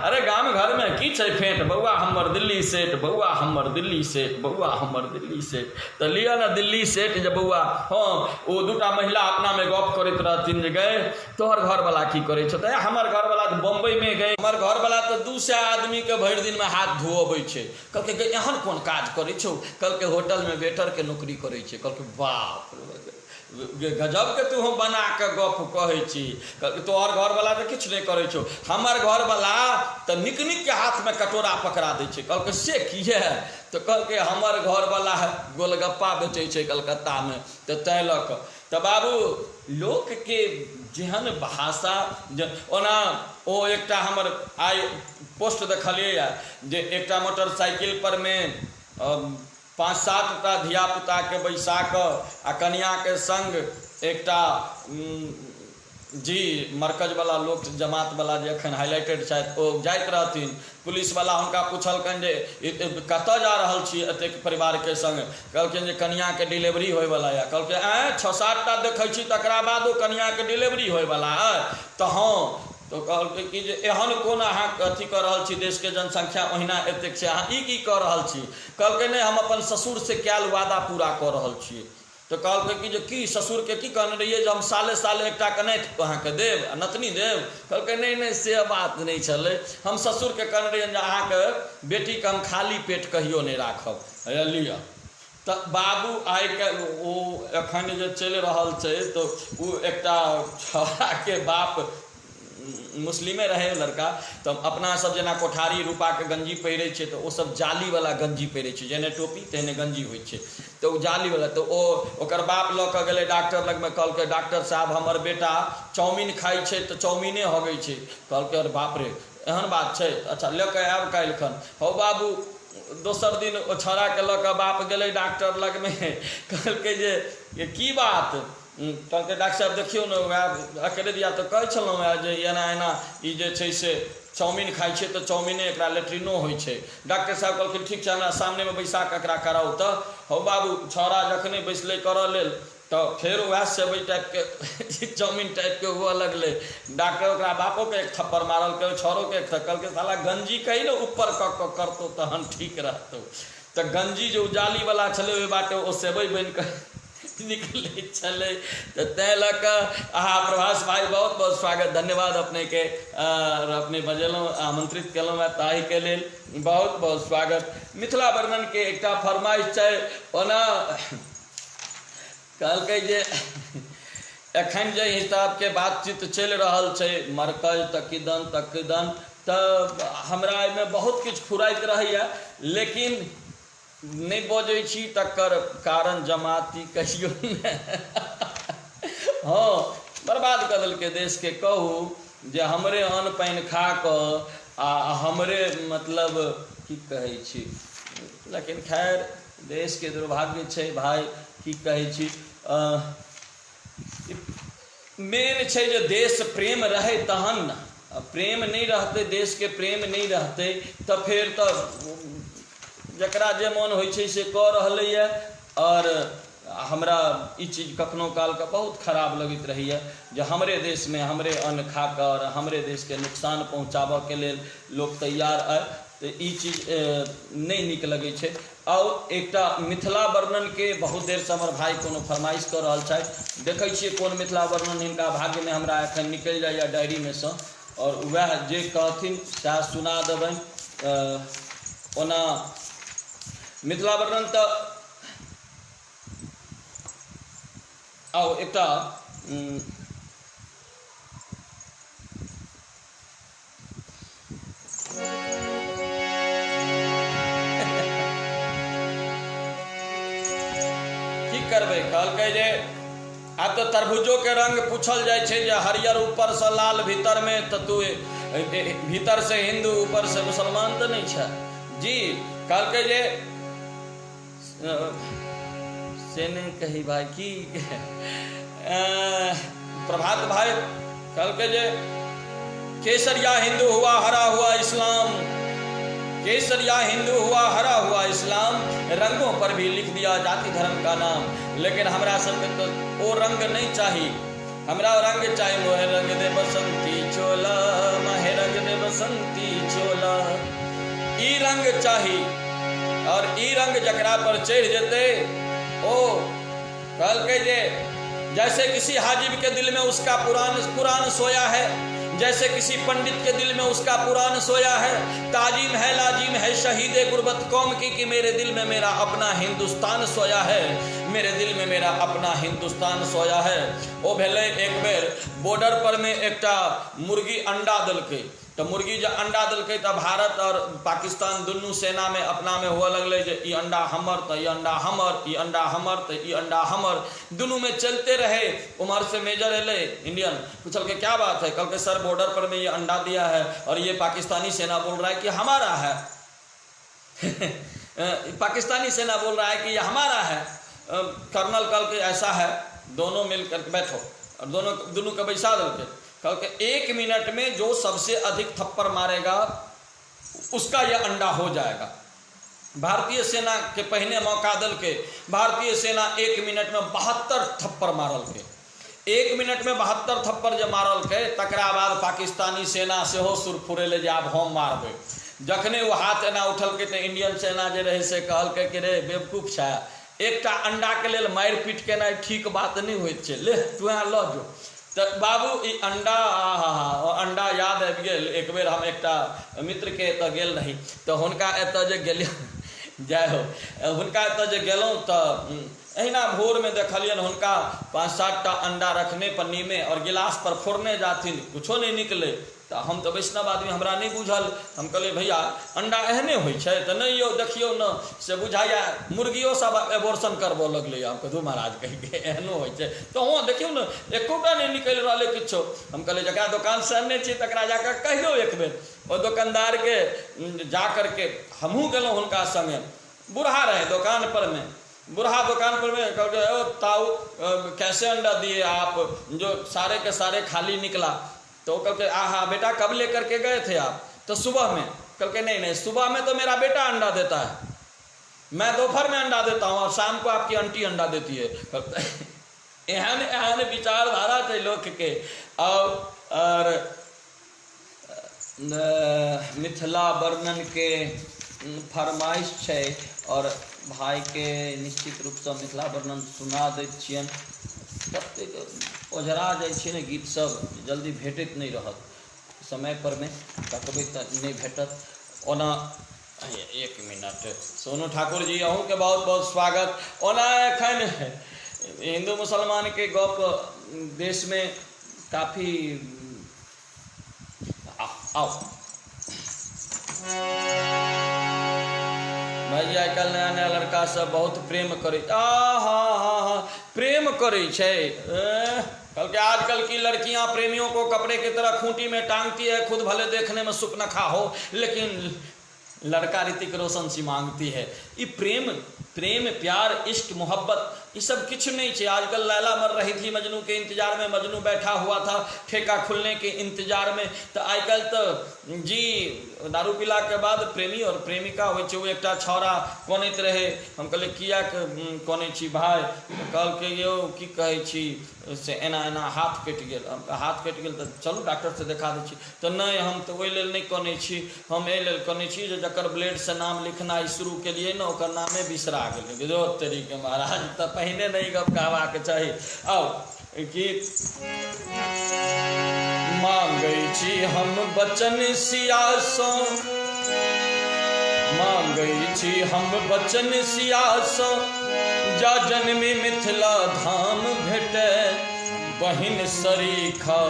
अरे गाम घरमे की छै फेंट, बौआ हमर दिल्ली सेट, बौआ हमर दिल्ली सेट, बौआ हमर दिल्ली सेट। तऽ लिअ ने दिल्ली सेट जे बौआ। हँ, ओ दूटा महिला अपनामे गप करैत रहथिन जे गै तोहर घरवला की करै छौ? तऽ हमर घरवला तऽ बम्बइमे गै, हमर घरवला तऽ 200 आदमीके भरि दिनमे हाथ धोअबै छै। कहलकै गै एहन कोन काज करै छौ? कहलकै होटलमे वेटरके नौकरी करै छै। कहलकै बाप रे गजबके तू हम बना कऽ गप कहै छी। तोहर घरवला तऽ किछु नहि करै छौ, हमर घरवला तऽ नीक नीकके हाथमे कटोरा पकड़ा दै छै। कहलकै से किए? तऽ कहलकै हमर घरवला गोलगप्पा बेचै छै कलकत्तामे, तऽ तैँ लऽ कऽ। तऽ बाबू लोकके जेहन भाषा जे ओना ओ एकटा हमर आइ पोस्ट देखलियैए जे एकटा मोटरसाइकिल परमे 5-7 टा धियापुताके बैसा कऽ आ कनिआँके सङ्ग एकटा जी मरकजवला लोक जमातवला जे एखन हाइलाइटेड छथि ओ जाइत रहथिन। पुलिसवला हुनका पुछलकनि जे कतऽ जा रहल छी एतेक परिवारके सङ्ग? कहलखिन जे कनिआँके डिलीवरी होइवला यऽ। कहलकै आँय 6-7 टा देखै छी तकरा बादो कनिआँके डिलीवरी होइवला अइ? तऽ हँ। तऽ कहलकै कि जे एहन कोन अहाँ अथी कऽ रहल छी, देशके जनसंख्या ओहिना एतेक छै, अहाँ ई की कऽ रहल छी? कहलकै नहि, हम अपन ससुरसँ कयल वादा पूरा कऽ रहल छियै। तऽ कहलकै कि जे की ससुरके की कहने रहियै जे हम साले साले एकटा के नाति अहाँके देब आ नतनी देब? कहलकै नहि नहि से बात नहि छलै, हम ससुरके कहने रहियनि जे अहाँके बेटीके हम खाली पेट कहियो नहि राखब। हे लिअ तऽ बाबू आइ काल्हि ओ एखन जे चलि रहल छै तऽ ओ एकटा छौड़ाके बाप मुस्लिमे रहै लड़का, तऽ अपना सब जेना कोठारी रूपाके गञ्जी पहिरै छै तऽ ओसब जालीवला गञ्जी पहिरै छै, जेहने टोपी तेहने गञ्जी होइ छै। तऽ ओ जालीवला, तऽ ओ ओकर बाप लऽ कऽ गेलै डॉक्टर लगमे। कहलकै डॉक्टर साहब हमर बेटा चाउमिन खाइ छै तऽ चाउमिने हगै छै। कहलकै अरे बाप रे एहन बात छै, अच्छा लऽ कऽ आयब काल्हिखन। हौ बाबू दोसर दिन ओ छौड़ाके लऽ कऽ बाप गेलै डॉक्टर लगमे। कहलकै जे की बात? कहलकै डॉक्टर साहब देखियौ ने वएह अकेले दिया तऽ कहै छलहुँ हेँ जे एना एना ई जे छै से चाउमिन खाइ छै तऽ चाउमिने एकरा लेट्रिनो होइ छै। डॉक्टर साहब कहलखिन ठीक छै हमरा सामनेमे बैसा कऽ एकरा कराउ। तऽ हौ बाबू छौड़ा जखने बैसलै करऽ लेल तऽ फेर वएह सेवइ टाइपके चाउमिन टाइपके हुअ लगलै। डॉक्टर ओकरा बापोके एक थप्पड़ मारलकै, छौड़ोके एक थप्पड़। कहलकै साला गंजी कही ने ऊपर कऽ कऽ करतौ तहन ठीक रहतौ। तऽ गंजी जे ओ जालीवला छलै ओहि बाटे ओ सेवइ बनि कऽ निकलै छलै। तऽ तैँ लऽ कऽ अहाँ प्रभास भाइ बहुत बहुत स्वागत, धन्यवाद अपनेके, अपने बजेलहुँ आमंत्रित केलहुँ हँ ताहिके लेल बहुत बहुत स्वागत। मिथिला वर्णनके एकटा फरमाइश छै, ओना कहलकै जे एखन जे हिसाबके बातचीत चलि रहल छै मरकज तकिदन तकिदन, तऽ हमरा एहिमे बहुत किछु फुराइत रहैए, लेकिन नहि बजै छी तकर कारण जमाती कहियौ ने। हँ, बर्बाद कऽ देलकै देशके। कहू जे हमरे अन्न पानि खा कऽ आ हमरे मतलब की कहै छी, लेकिन खैर देशके दुर्भाग्य छै भाय, की कहै छी। मेन छै जे देश प्रेम रहै तहन ने, प्रेम नहि रहतै, देशके प्रेम नहि रहतै तऽ फेर तऽ जकरा जे मोन होइ छै से कऽ रहलैए। आओर हमरा ई चीज कखनो कालके बहुत खराब लगैत रहैए जे हमरे देशमे हमरे अन्न खा कऽ आओर हमरे देशके नुकसान पहुँचाबऽके लेल लोक तैयार अइ, तऽ ई चीज नहि नीक लगै छै। आओर एकटा मिथिला वर्णनके बहुत देरसँ हमर भाइ कोनो फरमाइश कऽ रहल छथि, देखै छियै कोन मिथिला वर्णन हिनका भाग्यमे हमरा एखन निकलि जाइए डायरीमे सँ, आओर वएह जे कहथिन सएह सुना देबनि। ओना मिथिला वर्णन तऽ आउ एकटा की करबै। कहलकै जे आब तऽ तरबूजोके रंग पूछल जाइ छै जे हरियर ऊपरसँ लाल भीतरमे, तऽ तू भीतरसँ हिन्दू ऊपरसँ मुसलमान तऽ नहि छै जी। कहलकै जे से नहि कही भाइ की प्रभात भाइ। कहलकै जे केसरिया हिंदू हुआ हरा हुआ इस्लाम, केसरिया हिंदू हुआ हरा हुआ इस्लाम, रंगों पर भी लिख दिया जाति धर्म का नाम। लेकिन हमरा सबके तऽ ओ रंग नहि चाही, हमरा रंग चाही मोहे रंग दे बसंती चोला, मोहे रंग दे बसंती चोला। रंग चाही। और ई रंग जकरा पर चढ़ि जेतै ओ कहलकै जे जैसे किसी हाजिब के दिल में उसका पुरान कुरान सोया है, जैसे किसी पंडित के दिल में उसका पुरान सोया है, ताजीम है लाजीम है शहीद गुर्बत कौम की कि मेरे दिल में मेरा अपना हिंदुस्तान सोया है, मेरे दिल में मेरा अपना हिंदुस्तान सोया है। ओ भेलै एक बेर बॉर्डर पर में एकटा मुर्गी अंडा देलकै, तऽ मुर्गी जे अंडा देलकै तऽ भारत और पाकिस्तान दुनू सेनामे अपनामे हुअ लगलै जे ई अंडा हमर तऽ ई अंडा हमर, ई अंडा हमर तऽ ई अंडा हमर, दुनूमे चलते रहे। उम्हर से मेजर एलै इंडियन, पूछलकै क्या बात है? कहलकै सर बॉर्डर पर में ये अंडा दिया है और ये पाकिस्तानी सेना बोल रहा है कि हमारा है, पाकिस्तानी सेना बोल रहा है कि ये हमारा है। कर्नल कहलकै ऐसा है, दोनों मिल करके बैठो, और दोनों दुनू के बैसा देलकै। कहलकै 1 मिनट में जो सबसे अधिक थप्पड़ मारेगा उसका यह अंडा हो जाएगा। भारतीय सेना के पहिने मौका देलकै, भारतीय सेना 1 मिनट में 72 थप्पड़ मारलकै। 1 मिनट में 72 थप्पड़ जे मारलकै तकरा बाद पाकिस्तानी सेना सेहो सुरफुरेलै जे आब हम मारबै। जखने ओ हाथ एना उठलकै तऽ इंडियन सेना जे रहै से कहलकै कि रे बेवकूफ छै, एकटा अंडाके लेल मारि पीट केनाइ ठीक बात नहि होइत छै, ले तू यहाँ लऽ जो। तऽ बाबू ई अंडा, हा हा अंडा याद आबि गेल। एक बेर हम एकटा मित्रके एतऽ गेल रही, तऽ हुनका एतऽ जे गेलियै, जय हो, हुनका एतऽ जे गेलहुँ तऽ एहिना भोरमे देखलियनि हुनका 5-7 टा अंडा रखने पन्नीमे और गिलास पर फोड़ने जाथिन, कुछो नहि निकलै। तऽ हम तऽ वैष्णव आदमी, हमरा नहि बुझल, हम कहलियै भैया अंडा एहने होइ छै? तऽ नहि यौ देखियौ ने से बुझाइया मुर्गियो सब एबोर्शन करबऽ लगलै। हम कहू महाराज कहिके एहनो होइ छै? तऽ हँ देखियौ ने एकोटा नहि निकलि रहलै किछो। हम कहलियै जकरा दोकानसँ अनने छियै तकरा जाकऽ कहियौ एक बेर। ओहि दोकानदारके जा करके हमहूँ गेलहुँ हुनका सङ्गे, बूढ़ा रहै दोकान पर मे, बूढ़ा दोकान पर में कहलकै ओ ताऊ कैसे अंडा दिए आप जो सारे के सारे खाली निकला? तो वो कहलकै आहा बेटा कब लेकर के गए थे आप? तो सुबह में। कहलकै नहीं नहीं सुबह में तो मेरा बेटा अंडा देता है, मैं दोपहर में अंडा देता हूँ और शाम को आपकी आंटी अंडा देती है। एहन एहन विचारधारा छै लोकके। और मिथिला वर्णन के फरमाइश छै और भाईके निश्चित रूपसँ मिथिला वर्णन सुना दैत छियनि। ततेक ओझरा जाइ छै ने गीत सब, जल्दी भेटैत नहि रहत, समय पर मे तकबै तऽ नहि भेटत। ओना 1 मिनट, सोनू ठाकुर जी अहूँके बहुत बहुत स्वागत। ओना एखन हिन्दू मुसलमानके गप देशमे काफी आओ भाईजी, आइ काल्हि नया नया लड़का सब बहुत प्रेम करै, आ हा हा हा प्रेम करै छै। कहलकै आजकल की लड़कियां प्रेमियों को कपड़े की तरह खूंटी में टांगती है, खुद भले देखने में सुपनखा हो लेकिन लड़का ऋतिक रोशन सी मांगती है। ई प्रेम प्रेम प्यार इश्क मोहब्बत ई सब किछु नहीं छै। आजकल लैला मर रही थी मजनू के इंतजार में, मजनू बैठा हुआ था ठेका खुलने के इंतजार में। तऽ आइ काल्हि तऽ जी दारू पीला के बाद प्रेमी और प्रेमिका होइ छै। ओ एकटा छौड़ा कनैत रहै, हम कहलियै किया कनै छी भाय? कहलकै यौ की कहै छी से एना एना हाथ कटि गेल। हम हाथ कटि गेल तऽ चलू डॉक्टरसँ देखा दै छी। तऽ नहि हम तऽ ओहि लेल नहि कनै छी, हम एहि लेल कनै छी जे जकर ब्लेडसँ नाम लिखनाइ शुरू केलियै ने ओकर नामे बिसरा गेलै। बुझो तरीके महाराज, तऽ पहिने नहि गप कहबाक चाही। आउ कि मांगै छी हम बचन सियासँ, मांगै छी हम बचन सियासँ, जा जन्मी मिथिला धाम भेटै बहिन सरीखा।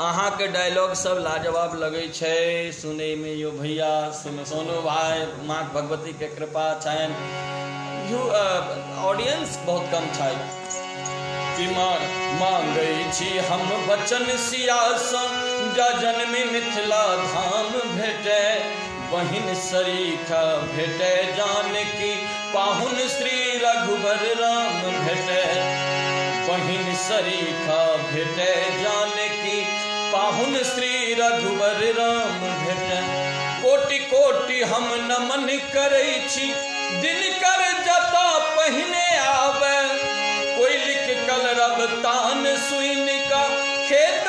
अहाँके डायलॉग सब लाजवाब लगै छै सुनैमे यौ भैया। सोनू भाई, माँ भगवती के कृपा छनि। यू ऑडियंस बहुत कम छै। कि मांगै छी हम बचन सियासँ, जा जन्मी मिथिला धाम भेटै बहिन सरीखा, भेटै जानकी पाहुन श्री रघुवर राम भेटै बहिन सरीखा, भेटै जानकी पाहुन श्री रघुवर राम भेटै। कोटि कोटि हम नमन करै छी दिनकर जता पहिने आबै, कोई लिख कलरब तान सुनि का खेत